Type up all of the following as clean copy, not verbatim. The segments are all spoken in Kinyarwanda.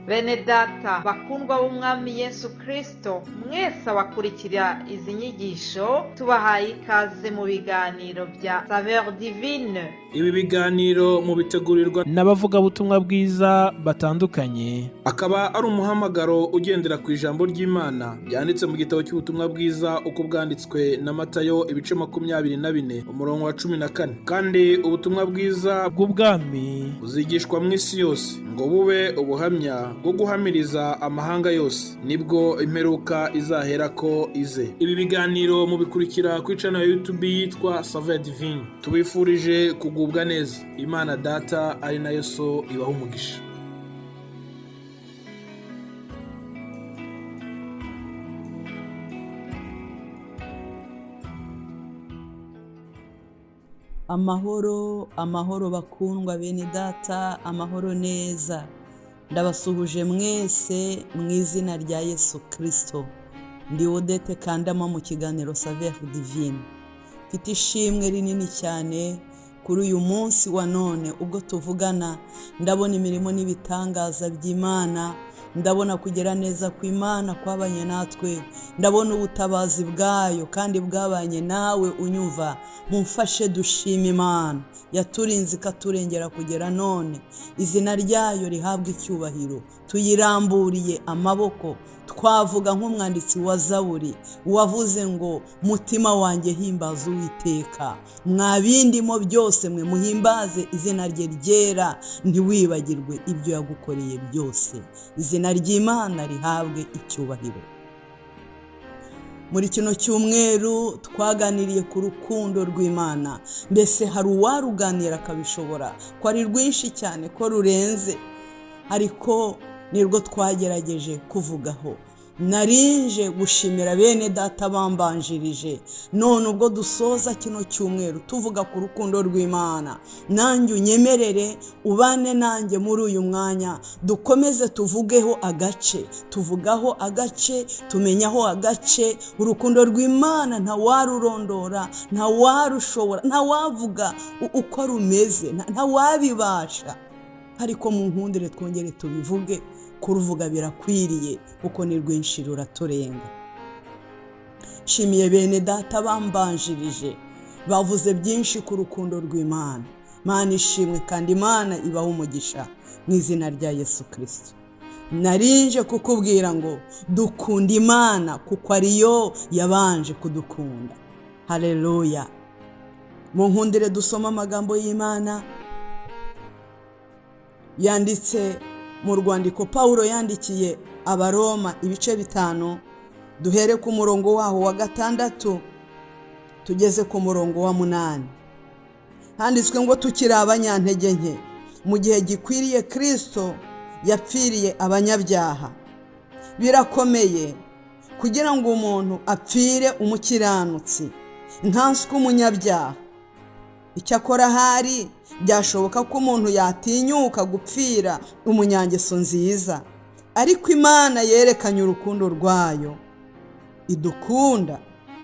Bene data bakundwa b'Umwami Yesu Kristo, mwese abakurikira izi nyigisho, tubahaye ikaze mu biganiro bya Saveur Divine. Ibi biganiro mubitegurirwa n'abavugabutumwa bwiza batandukanye, akaba ari umuhamagaro ugendera ku ijambo ry'Imana ryanditse mu gitabo cy'ubutumwa bwiza uko bwanditswe na Matayo, ibice 24, umurongo wa 14. Kandi ubutumwa bwiza bw'ubwami buzigishwa mu isi yose ngo bube ubuhamya bwo guhamiriza amahanga yose, nibwo imperuka izaherako ize. Ibi biganiro mubikurikira ku channel ya YouTube yitwa Saveur Divine. Tubifurije kugubwa neza. Imana Data ari nayo So ibaha umugisha. Amahoro, amahoro bakundwa bene data, amahoro neza. Ndabasuhuje mwese mu izina rya Yesu Kristo. Ndi Odette Kandama mu kiganiro Saveur Divine. Mfite ishimwe rinini cyane kuri uyu munsi wa none ubwo tuvugana. Ndabona imirimo n'ibitangaza by'Imana, ndabona kugera neza kw'Imana kwabanye natwe, ndabona ubutabazi bwayo kandi bwabanye nawe unyumva. Mumfashe dushime Imana yaturinze ikaturengera kugera none. Izina ryayo rihabwe icyubahiro. Tuyiramburiye amaboko. Twavuga nk'umwanditsi wa Zaburi wavuze ngo mutima wanjye himbaza Uwiteka, mwa bindimo byose mwe muhimbaze izina rye ryera, ntiwibagirwe ibyo yagukoreye byose. Izina ry'Imana rihabwe icyubahiro. Muri kino cyumweru twaganiriye ku rukundo rw'Imana. Mbese hari uwaruganira akabishobora, ko ari rwinshi cyane, ko rurenze, ariko nirwo twagerageje kuvugaho. Narinje gushimira bene data bambanjirije. None ubwo dusoza kino cyumweru tuvuga ku rukundo rw'Imana, nanjye unyemerere ubane nanjye muri uyu mwanya, dukomeze tuvugeho agace, tuvugaho agace, tumenyaho agace. Urukundo rw'Imana ntawarurondora, ntawarushobora, ntawavuga uko rumeze, ntawabibasha. Ariko mu nkundire twongere tubivuge, kuruvuga birakwiriye kuko ni rwinshi ruraturenga. Nshimiye bene data bambanjirije, bavuze byinshi ku rukundo rw'Imana. Imana ishimwe kandi Imana ibaha umugisha mu izina rya Yesu Kristo. Narinje kukubwira ngo dukunda Imana kuko ariyo yabanje kudukunda. Haleluya. Mu nkundire dusoma amagambo y'Imana yanditse mu rwandiko Pawulo yandikiye Abaroma, ibice 5, duhere ku murongo waho wa 6 tugeze ku murongo wa 8. Handitswe ngo tukiri abanyantege nke, mu gihe gikwiriye Kristo yapfiriye abanyabyaha. Birakomeye kugira ngo umuntu apfire umukiranutsi nkanswe umunyabyaha. Icyakora ahari byashoboka ko umuntu yatinyuka gupfira umunyangeso nziza, ariko Imana yerekanye urukundo rwayo idukunda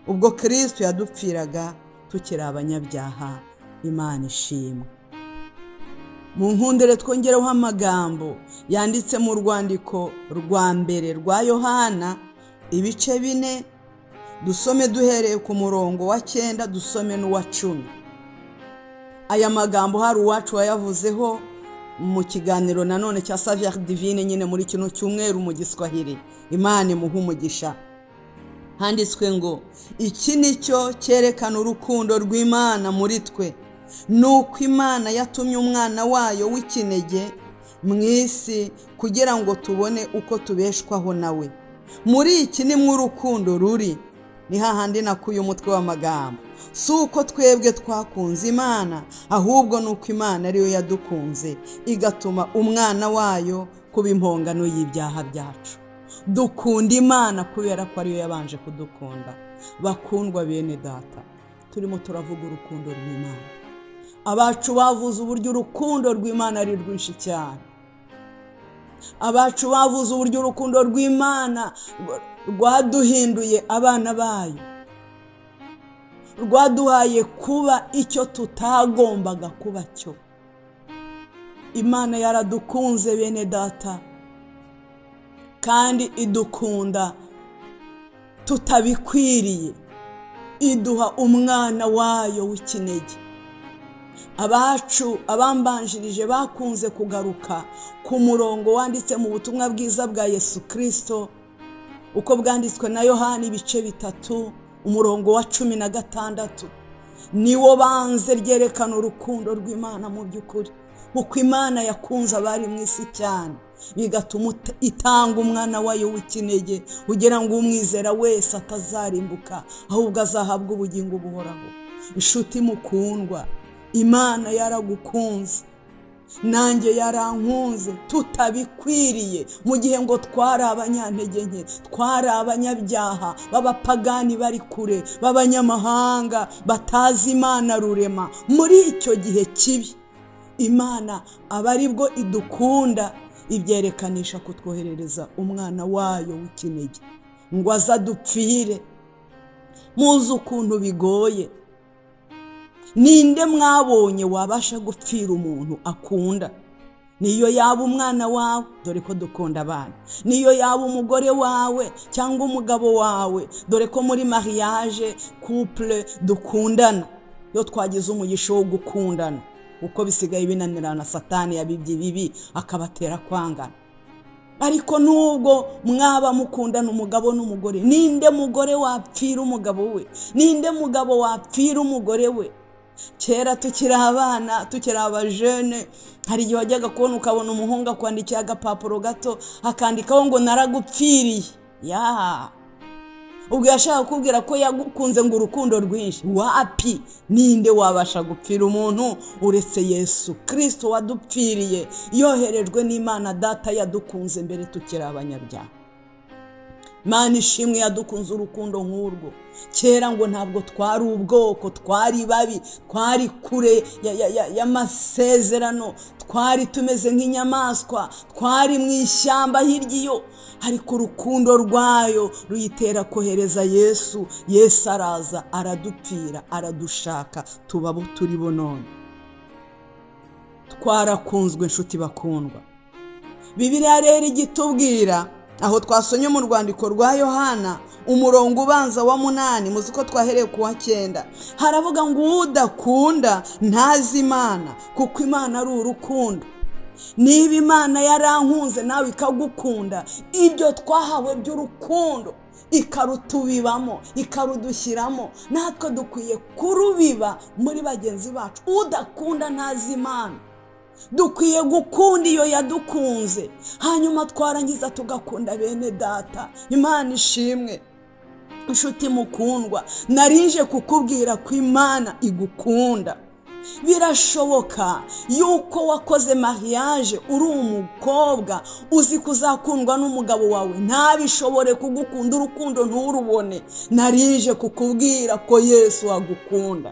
ubwo Kristo yadupfiraga tukiri abanyabyaha. Imana ishimwe. Mu nkundire twongereho amagambo yanditse mu rwandiko rwa mbere rwa Yohana, ibice 4, dusome duhereye ku murongo wa 9 dusome n'uwa 10. Aya magambo hari uwacu wayavuzeho mu kiganiro nanone cya Saveur Divine nyine muri kino cyumweru mu Giswahili. Imana imuhe umugisha. Handitswe ngo iki nicyo cyerekana urukundo rw'Imana muri twe, nuko Imana yatumye umwana wayo w'ikinege mu isi kugira ngo tubone uko tubeshwaho nawe. Muri iki nimwe urukundo ruri. Ni hahandi nakuye umutwe w'amagambo. Si uko twebwe twakunze Imana, ahubwo nuko Imana ariyo yadukunze igatuma umwana wayo kuba impongano y'ibyaha byacu. Dukunda Imana kubera ko ariyo yabanje kudukunda. Bakundwa bene data, turimo turavuga urukundo rw'Imana. Abacu bavuze uburyo urukundo rw'Imana ari rwinshi cyane. Abacu bavuze uburyo urukundo rw'Imana rwaduhinduye abana bayo, rwaduhaye kuba icyo tutagombaga kuba cyo. Imana yaradukunze bene data, Kandi idukunda tutabikwiriye, iduha umwana wayo w'ikinege. Abacu abambanjirije bakunze kugaruka ku murongo wanditse mu butumwa bwiza bwa Yesu Kirisito uko bwanditswe na Yohani ibice 3 umurongo wa 16. Niwo banze ryerekana urukundo rw'Imana mu by'ukuri, kuko Imana yakunze abari mu isi cyane bigatuma itanga umwana wayo w'ikinege kugira ngo umwizera wese atazarimbuka ahubwo azahabwa ubugingo buhoraho. Inshuti mukundwa, Imana yaragukunze nanjye yarankunze tutabikwiriye, mu gihe ngo twari abanyantege nke, twari abanyabyaha b'abapagani bari kure, b'abanyamahanga batazi Imana rurema. Muri icyo gihe kibi Imana aba aribwo idukunda, ibyerekanisha kutwoherereza umwana wayo w'ikinege ngo aze adupfire. Muzi ukuntu bigoye. Ninde mwabonye wabasha gupfira umuntu akunda? Niyo yaba umwana wawe, dore ko dukunda abana, niyo yaba umugore wawe cyangwa umugabo wawe, dore ko muri mariage couple dukundana, iyo twagize umugisha wo gukundana, uko bisigaye binanirana, Satani yabibye ibibi akabatera kwangana. Ariko nubwo mwaba mukundana umugabo n'umugore, ninde mugore wapfira umugabo we? Ninde mugabo wapfira umugore we? Kera tukiri abana, tukiri abajene, hari igihe wajyaga kubona ukabona umuhungu akwandikiye agapapuro gato akandikaho ngo naragupfiriye. Ya ubwo yashaka kukubwira ko yagukunze ngo urukundo rwinshi. Wapi, ninde wabasha gupfira umuntu uretse Yesu Kirisito wadupfiriye, yoherejwe n'Imana Data yadukunze mbere tukiri abanyabyaha. Imana ishimwe yadukunze urukundo nk'urwo. Kera ngo ntabwo twari ubwoko, twari babi, twari kure y'amasezerano, twari tumeze nk'inyamaswa, twari mu ishyamba hirya iyo, ariko urukundo rwayo ruyitera kohereza Yesu. Yesu araza aradupfira, aradushaka, tuba abo turi bo none. Twarakunzwe inshuti bakundwa. Bibiliya rero igitubwira aho twasomye mu rwandiko rwa Yohana umurongo ubanza wa 8, muzi ko twahereye ku wa 9, haravuga ngo udakunda ntazi Imana, kuko Imana ari urukundo. Niba Imana yarankunze nawe ikagukunda, ibyo twahawe by'urukundo ikarutubibamo, ikarudushyiramo, natwe dukwiye kurubiba muri bagenzi bacu. Udakunda ntazi Imana. Dukwiye gukunda iyo yadukunze, hanyuma twarangiza tugakunda bene data. Imana ishimwe. Inshuti mukundwa, narije kukubwira ko Imana igukunda. Birashoboka yuko wakoze mariage uri umukobwa uzi kuzakundwa n'umugabo wawe ntabishobore kugukunda, urukundo nturubone. Narije kukubwira ko Yesu agukunda.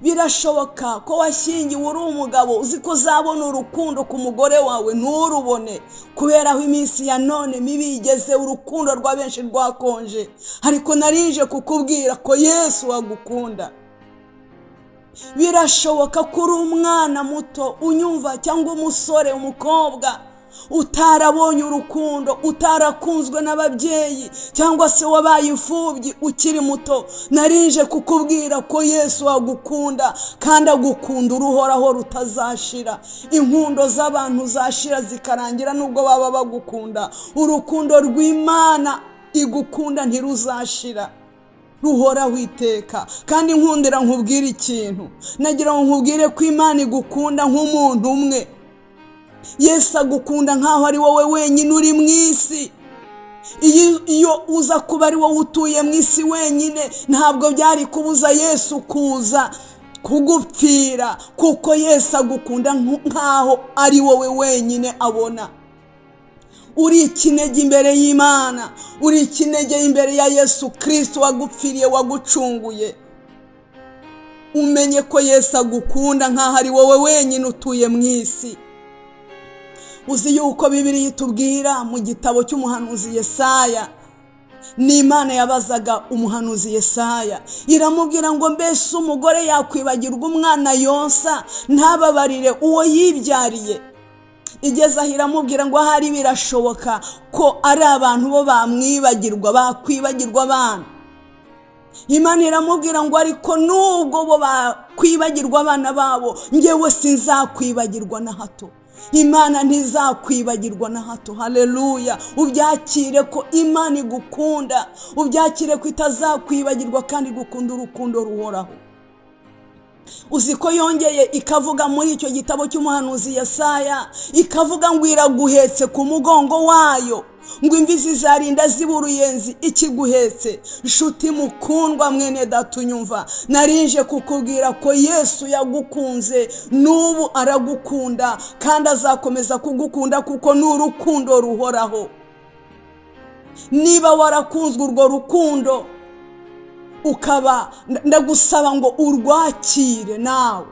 Birashoboka ko washyingiwe uri umugabo uzi ko uzabona urukundo ku mugore wawe nturubone, kubera aho iminsi ya none mibi igeze, urukundo rwa benshi rwakonje. Ariko narije kukubwira ko Yesu agukunda. Birashoboka ko uri umwana muto unyumva, cyangwa umusore, umukobwa utarabonye urukundo, utarakunzwe n'ababyeyi, cyangwa se wabaye imfubyi ukiri muto. Narije kukubwira ko Yesu agukunda, kandi agukunda uruhoraho rutazashira. Inkundo z'abantu zashira zikarangira nubwo baba bagukunda, urukundo rw'Imana igukunda ntiruzashira, ruhoraho iteka. Kandi nkundira nkubwire ikintu, nagira ngo nkubwire ko Imana igukunda nk'umuntu umwe. Yesu agukunda nkaho ari wowe wenyine uri mu isi. Iyo uza kuba ari wowe utuye mu isi wenyine, ntabwo byari kubuza Yesu kuza kugupfira, kuko Yesu agukunda nkaho ari wowe wenyine abona. Uri ikinege imbere y'Imana, uri ikinege imbere ya Yesu Kirisito wagupfiriye, wagucunguye. Umenye ko Yesu agukunda nkaho ari wowe wenyine utuye mu isi. Uzi yuko Bibiliya itubwira mu gitabo cy'umuhanuzi Yesaya, ni Imana yabazaga umuhanuzi Yesaya, iramubwira ngo mbese umugore yakwibagirwa umwana yonsa ntababarire uwo yibyariye? Igeze aho iramubwira ngo ahari birashoboka ko ari abantu bo bamwibagirwa, bakwibagirwa abana. Imana iramubwira ngo ariko nubwo bo bakwibagirwa abana babo, ngewe sinzakwibagirwa na hato. Imana ntizakwibagirwa na hato. Haleluya! Ubyakire ko Imana igukunda, ubyakire ko itazakwibagirwa kandi igukunda urukundo ruhoraho. Uzi ko yongeye ikavuga muri icyo gitabo cy'umuhanuzi Yesaya, ikavuga ngo iraguhetse ku mugongo wayo, ngo imvi zizarinda ziba uruyenzi ikiguhetse. Nshuti mukundwa, mwene data unyumva, narinje kukubwira ko Yesu yagukunze, n'ubu aragukunda kandi azakomeza kugukunda kuko ni urukundo ruhoraho. Niba warakunzwe urwo rukundo, ukaba ndagusaba ngo urwakire nawe.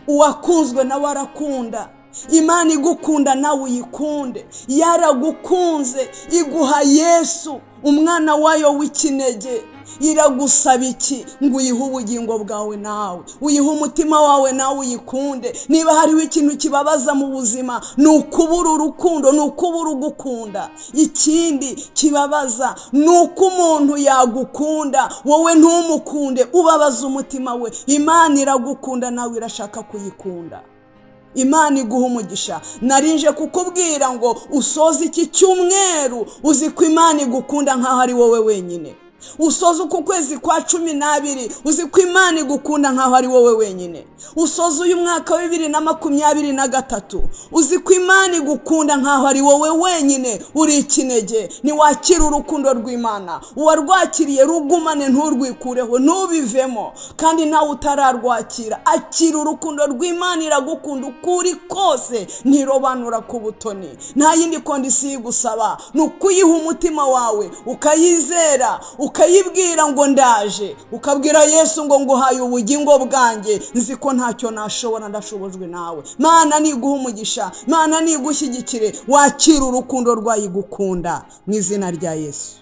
Uwakunzwe nawe arakunda. Imana igukunda nawe uyikunde. Yaragukunze iguha Yesu umwana wayo w'ikinege. Iragusaba iki? Ngo uyihe ubugingo bwawe nawe, uyihe umutima wawe nawe uyikunde. Niba hariho ikintu kibabaza mu buzima, ni ukubura urukundo, ni ukubura ugukunda. Ikindi kibabaza ni uko umuntu yagukunda wowe ntumukunde, ubabaza umutima we. Imana iragukunda nawe irashaka kuyikunda. Imana iguha umugisha. Narinje kukubwira ngo usoze iki cyumweru uzi ko Imana igukunda nk'aho ari wowe wenyine. Usoze uku kwezi kwa 12 uzi ko Imana igukunda nk'aho ari wowe wenyine. Usoze uyu mwaka wa 2023 uzi ko Imana igukunda nk'aho ari wowe wenyine. Uri ikinege, ntiwakira urukundo rw'Imana. Uwarwakiriye rugumane, nturwikureho, ntubivemo. Kandi nawe utararwakira, akira urukundo rw'Imana. Iragukunda uko uri kose, ntirobanura ku butoni. Nta yindi condition igusaba, ni ukuyiha umutima wawe, ukayizera, ukayibwira ngo ndaje, ukabwira Yesu ngo nguhaye ubugingo bwanjye, nzi ko ntacyo nashobora, ndashobojwe nawe. Mana niguha umugisha, Mana nigushyigikire, wakira urukundo rwayo igukunda mu izina rya Yesu.